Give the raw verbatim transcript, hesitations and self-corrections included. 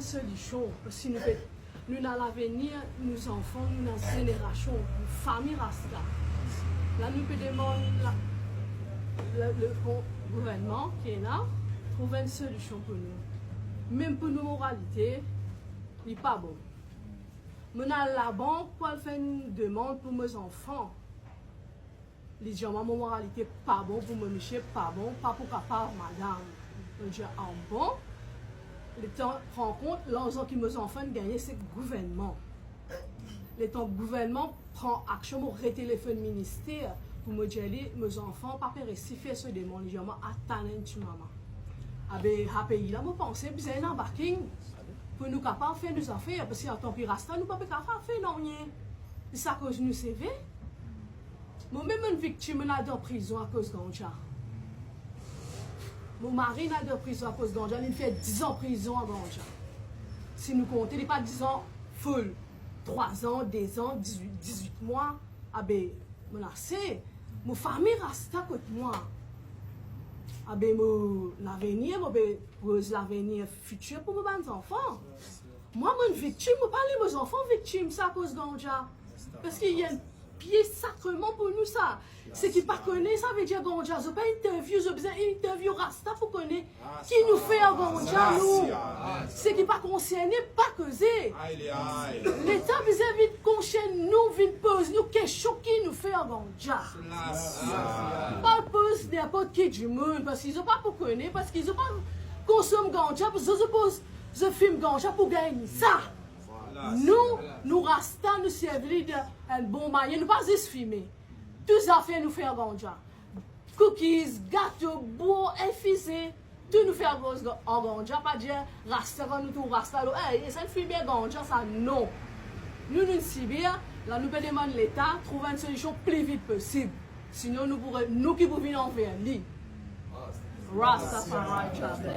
solision, parski nou pe, nou ena lavenir, nou zanfan, nou ena zenerasion, nou fami Rasta. La nou pe demann la, le, le gou-, gouvernman ki ena, trouv enn solision pou nou. Mem pou nou moralite, li pa bon. Mo al labank pou al fer enn demann pou mo zanfan. Li dir mwa, mo moralite pa bon pou mo misie, pa bon, pa pou kapav, madam. Mo dir, ah bon? Letan pran kont, larzan ki mo zanfan gagne, se gouvernman. Letan gouvernman pran aksion, mo retelefonn minister pou mo dir li, mo zanfan pa pe resi fer so demann. Li dir mwa, atann enn ti moman. Abe, sa pei la, mo panse bizin ena backing pou nou kapav fer nou zafer, parski antan ki Rasta, nou pa pe kapav fer nanye. Sa koz nou seve. Mo mem enn viktim, mo al dan prizon akoz ganja. Mo mari al dan prizon akoz ganja, li fer diz an prizon ar ganja. Si nou konte, li pa diz an full, trwa an, de an, dizwit, dizwit mwa. Abe, mo ase, mo fami Rasta kot mwa. Abe, mo lavenir, mo pe poz lavenir fitir pou mo bann zanfan. Mwa, mo enn viktim, mo pa le mo zanfan viktim, sa akoz ganja. Parski li enn pie sakreman pou nou sa. Seki pa kone, savedir ganja, zot pa interview, zot bizin interview Rasta pou kone ki nou fer ar ganja nou. Seki pa konserne, pa koze. Leta bizin vinn konsern nou, vinn poz nou kestion ki nou fer ar ganja. Pa poz ninport ki dimoun, parski zot pa pou kone, parski zot pa konsom ganja, parski zot, zot poz, zot fim ganja pou gagn sa. Nou, nou Rasta, nou servi li dan enn bon manier, nou pa zis fime. Tou zafer nou fer ar ganja. Cookies, gato, bro, infize, tou nou fer ar ganja. Pa dir Rasta, kan nou trouv Rasta, lo, ey, sa fime ganja sa, non. Nou, nou sibir, la nou pe demann Leta trouv enn solision pli vit posib. Sinon, nou pou re-, nou ki pou vinn anver li. Rastafari.